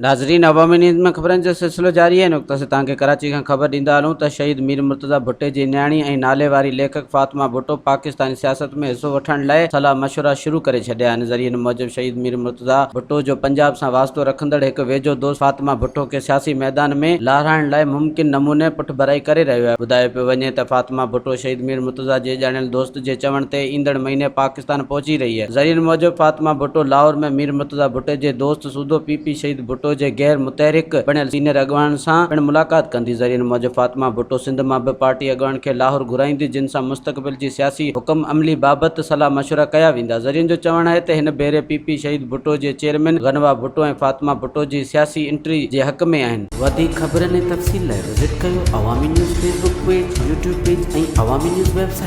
ناظرين عوامي نيوز ۾ خبرن جو سلسلو جاري آهي. هن وقت اسين توهان کي ڪراچي کان خبر ڏيندا هلون ته شهيد مير مرتضيٰ ڀٽي جي نياڻي ۽ نالي واري ليکڪ فاطمه ڀٽو پاڪستاني سياست ۾ حصو وٺڻ لاء صلاح مشورا شروع ڪري ڇڏيا آهن. ذريعن موجب شهيد مير مرتضيٰ ڀٽو جو پنجاب سان واسطو رکندڙ هڪ ويجهو دوست فاطمه ڀٽو کي سياسي ميدان ۾ لاهرائڻ لاء ممڪن نموني پٺڀرائي ڪري رهيو آهي. ٻڌايو پيو وڃي ته فاطمه ڀٽو شهيد مير مرتضيٰ جي ڄاڻايل دوست جي چوڻ تي ايندڙ مهيني پاڪستان پهچي رهي آهي. ذريعن موجب فاطمه ڀٽو لاهور ۾ مير مرتضيٰ ڀٽي جي دوست سوڌو پي پي شهيد ڀٽو جي غير متحرڪ بڻيل سينيئر اڳواڻن سان پڻ ملاقات ڪندي. ذريعن موجب فاطمه ڀٽو سنڌ مان به پارٽي اڳواڻن کي لاهور گهرائيندي جن سان مستقبل جي سياسي حڪم عملي بابت صلاح مشورا ڪيا ويندا. ذريعن جو چوڻ آهي ته هن ڀيري پي پي شهيد ڀٽو جي چيئرمين غنويٰ ڀٽو ۽ فاطمه ڀٽو جي سياسي انٽري جي حق ۾ آهن. وڌيڪ خبرن ۽ تفصيل لاء وزٽ ڪيو Awami news Facebook page, YouTube page ۽ Awami news website.